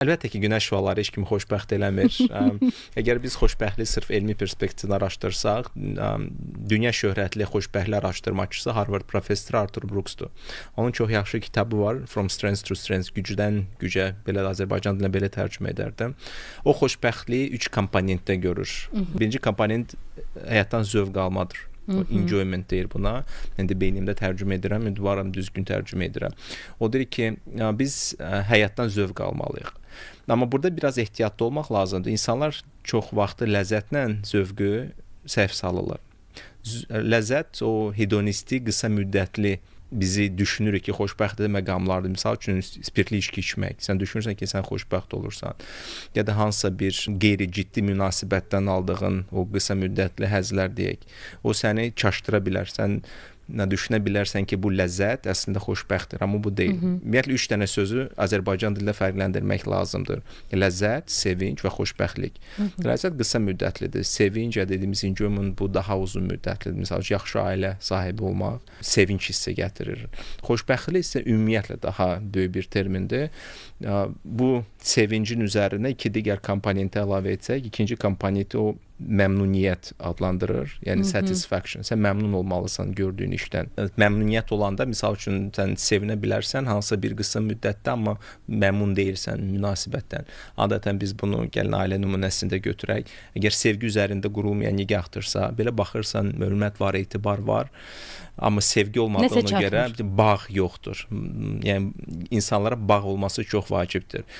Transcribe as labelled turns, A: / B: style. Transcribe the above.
A: Əlbəttə ki, günəş şüaları heç kimi xoşbəxt eləmir. Əgər biz xoşbəxtliyi sırf elmi perspektivdən araşdırsaq, dünya şöhrətli xoşbəxtlik araşdırmaçısı Harvard professoru Arthur Brooksdur. Onun çox yaxşı kitabı var, From Strength to Strength, gücdən gücə, belə də Azərbaycan dilinə belə tərcümə edərdim. O xoşbəxtliyi üç komponentdə görür. Birinci komponent həyatdan zövq almadır. O enjoyment deyir buna. İndi beynimdə tərcümə edirəm, ümidvaram düzgün tərcümə edirəm. O deyir ki, biz həyatdan zövq almalıyıq. Amma burada biraz ehtiyatlı olmaq lazımdır. İnsanlar çox vaxtı ləzzətlə zövqü səhv salırlar. Ləzzət o hedonisti, qısa müddətli bizi düşünürük ki, xoşbəxt edən məqamlardır. Misal üçün spirtli içki içmək. Sən düşünürsən ki, sən xoşbəxt olursan. Ya da hansısa bir qeyri-ciddi münasibətdən aldığın o qısa müddətli həzzlər deyək. O səni çaşdıra bilər. Sən nə düşünə bilərsən ki, bu ləzzət əslində xoşbəxtdir, amma bu deyil. Ümumiyyətlə üç dənə sözü Azərbaycan dilində fərqləndirmək lazımdır. Ləzzət, sevinc və xoşbəxtlik. Ləzzət qısa müddətlidir. Sevinc ya dediyimiz enjoyment, bu daha uzun müddətlidir. Məsəl üçün yaxşı ailə sahibi olmaq sevinc hissi gətirir. Xoşbəxtlik isə ümumiyyətlə daha böyük bir termindir. Bu sevincin üzərinə iki digər komponenti əlavə etsək, ikinci komponenti o məmnuniyyət adlandırır. Yəni satisfaction. Sən məmnun olmalısan gördüyün işdən. Məmnuniyyət olanda, misal üçün, sən sevinə bilərsən hansısa bir qısa müddətdə, amma məmnun deyilsən münasibətdən. Adətən biz bunu gəlin ailə nümunəsində götürək. Əgər sevgi üzərində qurulmayan nikahdırsa, belə baxırsan, hörmət var, etibar var, amma sevgi olmadığına görə
B: çatmır.
A: Bağ yoxdur. Yəni insanlara bağ olması çox vacibdir.